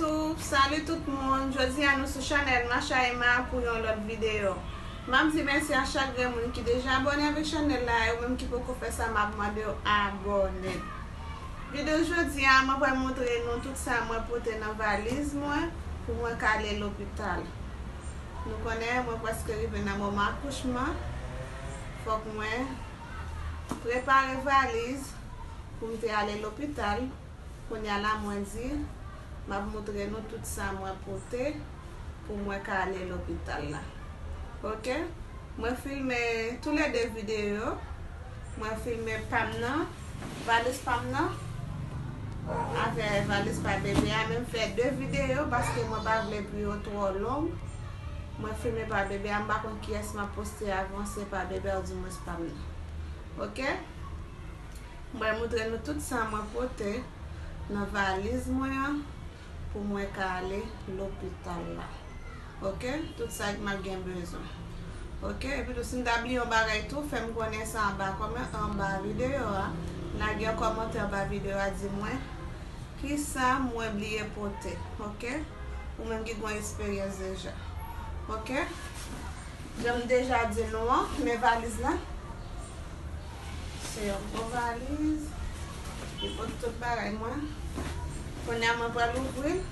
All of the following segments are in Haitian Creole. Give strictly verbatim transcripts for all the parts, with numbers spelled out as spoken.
Salut tout moun, jodi a nou sou chanèl Masha Emma pou yon lòt videyo. M ap di mèsi a chak grenn moun ki deja abòne avèk chanèl la, e ou menm ki poko fè sa, m ap mande w abòne. Videyo jodi a, mwen pral montre nou tout sa mwen pote nan valiz mwen pou mwen ka ale lopital. Nou konnen mwen prèske rive nan moman akouchman, fòk mwen prepare valiz pou m te ale lopital. Kounye a la, mwen di, m ap montre nou tout sa mwen pote pou mwen ka ale lopital la. Oke? Mwen filme toulede videyo. Mwen filme pa m nan, valiz pa m nan, avè valiz pa bebe a. Men m fè de videyo paske mwen pa vle pou yo twò long. Mwen filme pa bebe a, m pa konn kiyès m ap poste avan, se pa bebe a, oudimwens pa m nan. Oke? Mwen montre nou tout sa mwen pote nan valiz mwen an pou mwen ka ale lopital la. Oke? Tout sa m ap gen bezwen. Oke? Epi tou, si m ta bliye yon bagay tou, fè m konnen sa anba kòmè-, anba videyo a. Lage yon kòmantè anba videyo a, di mwen kisa mwen bliye pote. Oke? Ou menm ki gen eksperyans deja. Oke? Jan m deja di nou an, men valiz la. Se yon gwo valiz. Li pote tout bagay mwen. Kounye a mwen pral ouvri l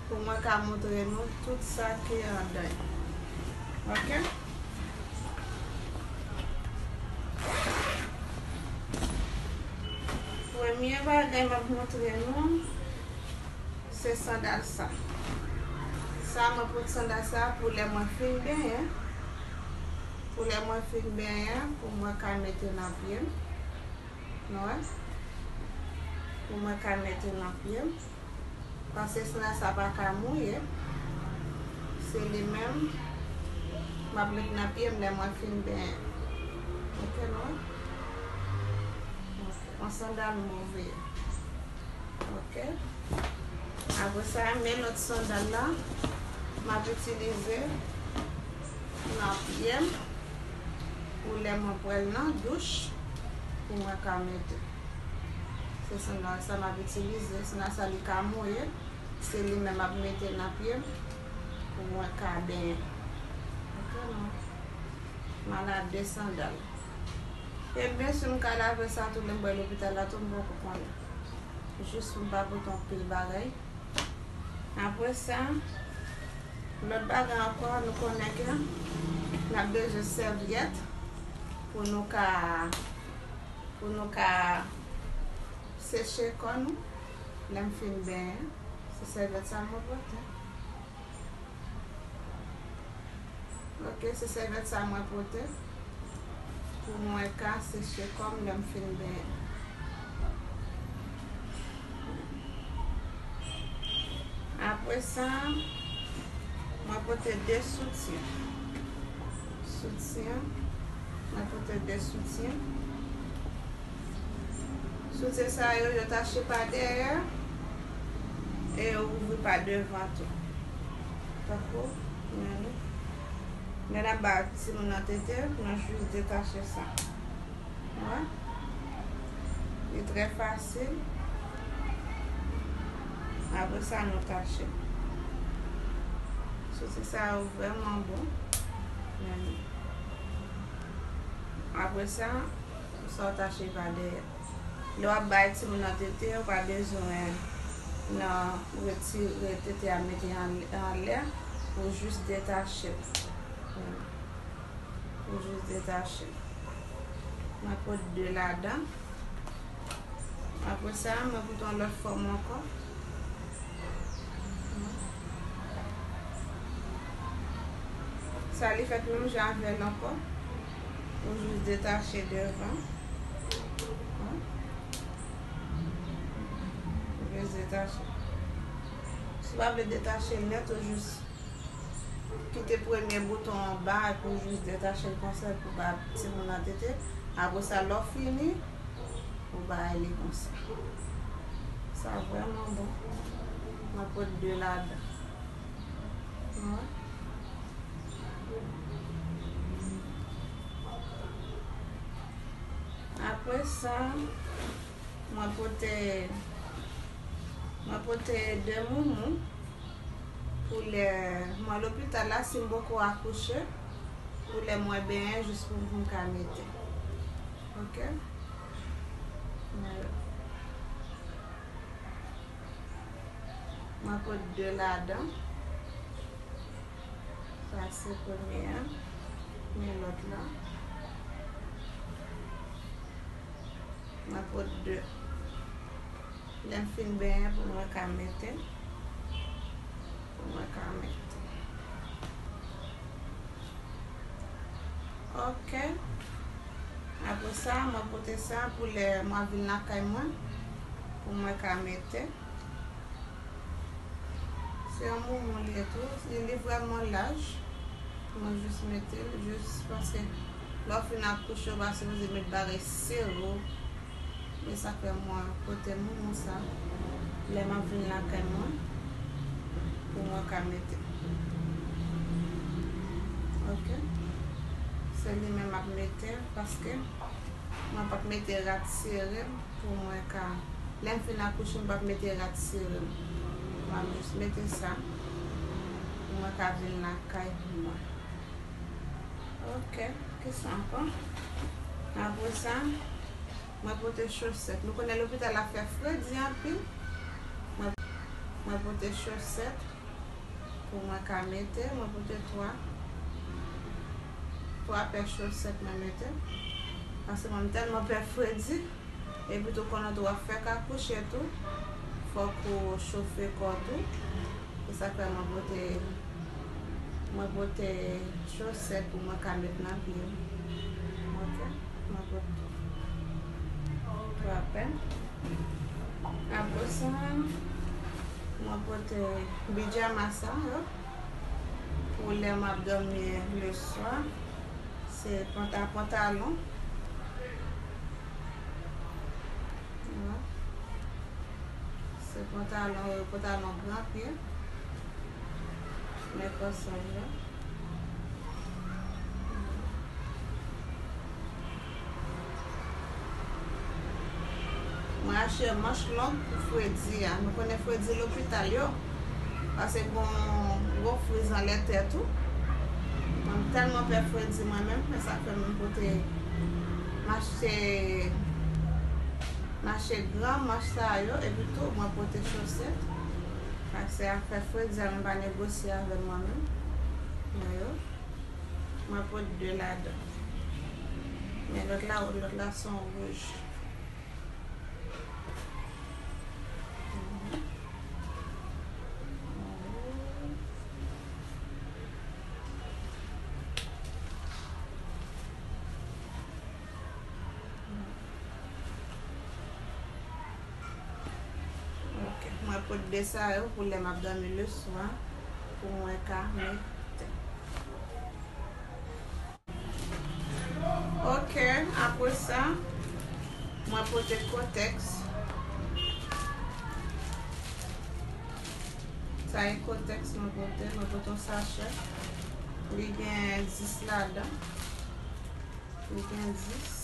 pou mwen ka montre nou tout sa ki anndan l. Oke? Premye bagay m ap montre nou, se sandal sa. Sa mwen pote sandal sa pou lè mwen fin benyen. Pou lè mwen fin benyen, pou mwen ka mete nan pye m. Nou wè? Pou mwen ka mete nan pye m. Paske sandal sa pa ka mouye. Se li menm m ap met nan pye m lè mwen fin benyen. Oke, nou wè? Oke. Yon sandal move. Oke. Apre sa, men lòt sandal la, m ap itilize nan pye m pou lè mwen pral nan douch pou mwen ka mete. Se sandal sa m ap itilize. Sandal sa li ka mouye. Se li menm m ap mete nan pye m pou mwen ka benyen. Oke, non. M al a de sandal. E byen si m ka lave sa tou lè m pral lopital la tou, m poko konnen. Jis pou m pa pote anpil bagay. Apre sa, lòt bagay ankò, nou konnen ke n ap bezwen sèvyèt pou nou ka, pou nou ka seche kò nou lè m fin benyen. Se sèvyèt sa mwen pote. Oke, se sèvyèt sa mwen pote pou mwen ka seche kò m lè m fin benyen. Apre sa, mwen pote de soutyen. Soutyen. Mwen pote de soutyen. Soutyen sa yo, yo tache pa dèyè e yo kouvri pa devan tou. Tankou, men nou, lè n ap ba timoun nan tete, nou jis detache sa. Wè? Li trè fasil. Apre sa, nou tache. Soutyen sa yo vrèman bon. Men nou. Apre sa, sa w tache pa dèyè. Lè w ap bay timoun nan tete, ou pa bezwen nan retire tete a mete an, anlè, ou jis detache l. Ou jis detache l. Mwen pote de ladan. Apre sa, mwen pote yon lòt fòm ankò. Sa li fèt menm jan avè l ankò. Ou jis detache devan. Ou jis detache. Si w pa vle detache l nèt, ou jis kite premye bouton anba epi w jis detache l konsa epi w ba timoun nan tete. Apre sa, lè w fini, ou bay li konsa. Sa vrèman bon. Mwen pote de ladan. Wè. Apre sa, mwen pote, mwen pote de moumou. Pou lè mwen lopital la, si m poko akouche, pou lè mwen benyen, jis pou m ka mete. Ok? Mwen, mwen pot de ladan. Sa se premye a. Men lòt la. Mwen pot de. Lè m fin benyen pou mwen ka mete. Pou mwen ka mete. Ok. Apre sa, mwen pote sa pou lè mwen vin lakay mwen. Pou mwen ka mete. Se yon moumou li ye tou. Li, li vrèman laj. Mwen jis mete l, jis paske lè w fin akouche, ou pa sipoze met bagay sere w. Men sa fè mwen pote moumou sa. Lè m ap vin lakay mwen, pou mwen ka mete. Ok? Se li menm m ap mete, paske mwen p ap mete rad sere m pou mwen ka, lè m fin akouche, m p ap mete rad sere m. M ap jis mete sa pou mwen ka vin lakay mwen. Ok, kisa ankò? Apre sa, mwen pote chosèt. Nou konnen lopital la fè fredi anpil. Mwen, mwen pote chosèt pou mwen ka mete. Mwen pote twa, twa pè chosèt mwen mete. Paske mwen tèlman pè fredi. Epi tou, konnen tou w ap fèk akouche tou, fòk ou chofe kò w tou. Se sa k fè mwen pote, mwen pote chosèt pou mwen ka met nan pye m. Ok, mwen pote twa pè. Apre sa, mwen pote pijama sa yo pou lè m ap dòmi leswa. Se panta-, pantalon. Vwala. Se pantalon, pantalon gran pye. Men kòsaj la. Mwen achte manch long pou fredi a. Nou konnen fredi lopital yo. Paske gon gwo friz anlè tè tou. Mwen tèlman pè fredi mwen menm, men sa fè mwen pote, m achte, m achte gran manch sa yo, epi tou mwen pote chosèt. Paske afè fredi a, mwen pa negosye avè l mwen menm. Mwen yo, mwen pote de ladan. Men lòt la, lòt la se yon wouj. Ok, mwen pote de sa yo pou lè m ap dòmi leswa, pou mwen ka mete. Ok, apre sa, mwen pote kotèks. Sa e kotèks mwen pote, mwen pote yon sachè. Li gen dis ladan. Li gen dis.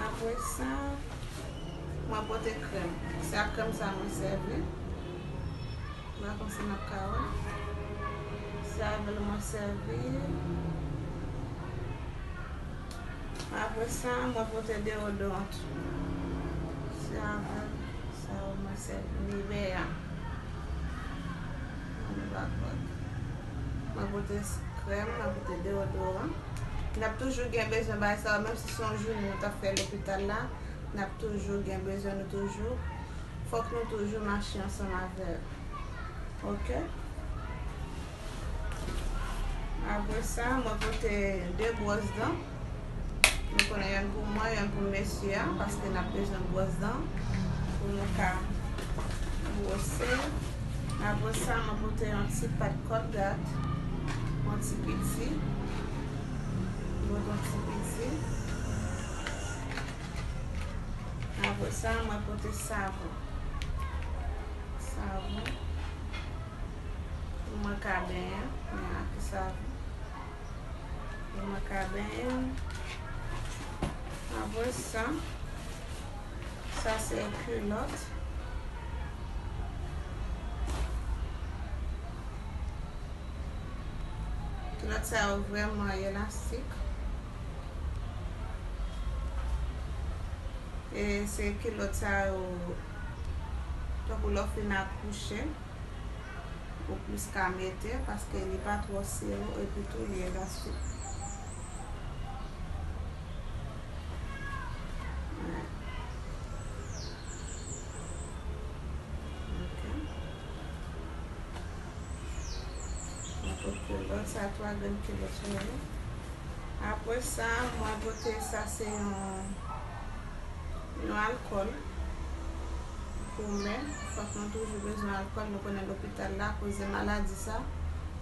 Apre sa, mwen pote krèm. Se ak krèm sa mwen sèvi. M pa konn si n ap ka wè. Se avè l mwen sèvi. Apre sa, mwen pote deodoran tou. Se avè l sa yo mwen sèvi. Nivea. Mwen pa kwè. Mwen pote krèm, mwen pote deodoran. N ap toujou gen bezwen bagay sa yo, menm si se yon jounen nou t ap fè lopital la, n ap toujou gen bezwen nou toujou. Fòk nou toujou mache ansanm avè l. Ok? Apre sa, mwen pote de bwòs dan. Nou konnen yonn pou mwen, yonn pou mesye a, paske n ap bezwen bwòs dan pou nou ka bwose. Apre sa, mwen pote yon ti pat Colgate, yon ti piti. Mwen pote yon ti piti. Apre sa, mwen pote savon. Savon. Pou mwen ka benyen, men ak savon. Pou mwen ka benyen. Apre sa, sa se kilòt. Kilòt sa yo vrèman elastik. E se kilòt sa yo, tankou lè w fin akouche, ou plis ka mete, paske li pa twò sere, epi tou li elastik. Wè. Ok. Mwen pote lòt sa, twa grenn kilòt sou li. Apre sa, mwen pote sa, se yon, yon alkòl pou men. Fòk nou toujou bezwen alkòl. Nou konnen lopital la, akoz de maladi sa,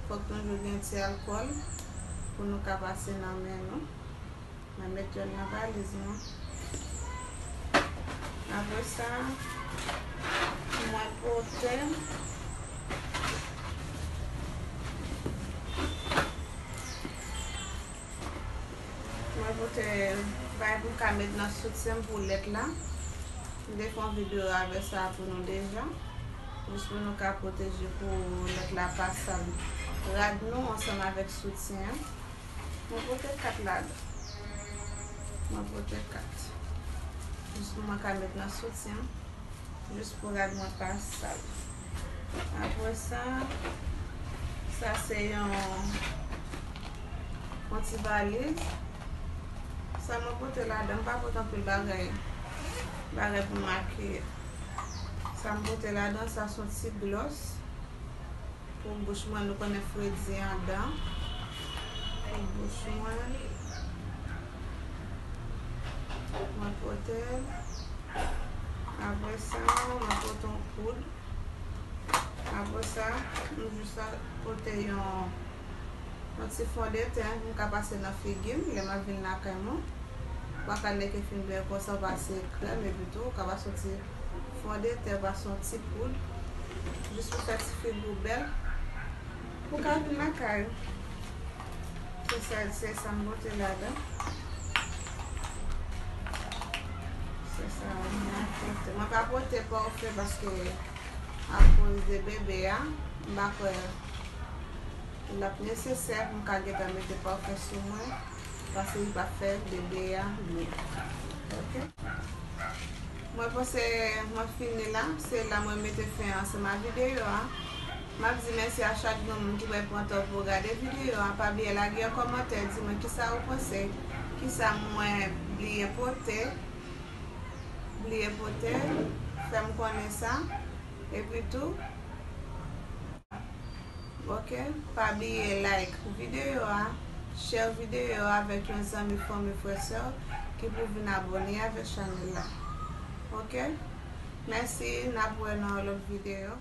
fòk nou toujou gen ti alkòl pou nou ka pase nan men nou. Mwen met yonn nan valiz mwen. Apre sa, mwen pote, mwen pote bagay pou m ka met nan soutyen m pou lèt la. M te fè yon videyo avè sa pou nou deja. Jis pou nou ka pwoteje pou lèt la pa sal rad nou ansanm avèk soutyen an. Mwen pote kat ladan. Mwen pote kat. Jis pou mwen ka met nan soutyen. Jis pou rad mwen pa sal. Apre sa, sa se yon, yon ti valiz. Sa mwen pote ladan, m pa pote anpil bagay, bagay pou makiye. Sa m pote ladan, sa se yon ti glòs. Pou bouch mwen, nou konnen fredi andan. Pou bouch mwen, mwen pote l. Apre sa, mwen pote yon poud. Apre sa, m jis pote yon, yon ti fondeten pou m ka pase nan figi m lè m ap vin lakay mwen. Ou pa ka leke fin byen konsa, ou pase krèm, epi tou, ou ka pase yon ti fondeten, pase yon ti poud, jis pou fè ti figi w bèl, pou w ka vin lakay ou. Se sa, se sa m pote ladan. Se sa, mwen pote. Mwen pa pote pòfè paske akoz de bebe a, m pa kwè l ap nesesè pou m ka gentan mete pòfè sou mwen, paske li p ap fè bebe a byen. Ok? Mwen panse mwen fini la. Se la mwen mete fen ansanm a videyo a. M ap di mèsi a chak grenn moun ki pral pran tan pou gade videyo a. Pa bliye lage yon kòmantè, di mwen kisa ou panse, kisa mwen bliye pote, bliye pote, fè m konnen sa. Epi tou, ok, pa bliye like videyo a, share videyo a avèk yon zanmi, fanmi, frè, sè ki pou vin abòne avèk chanèl la. Ok? Mèsi, n ap wè nan yon lòt videyo.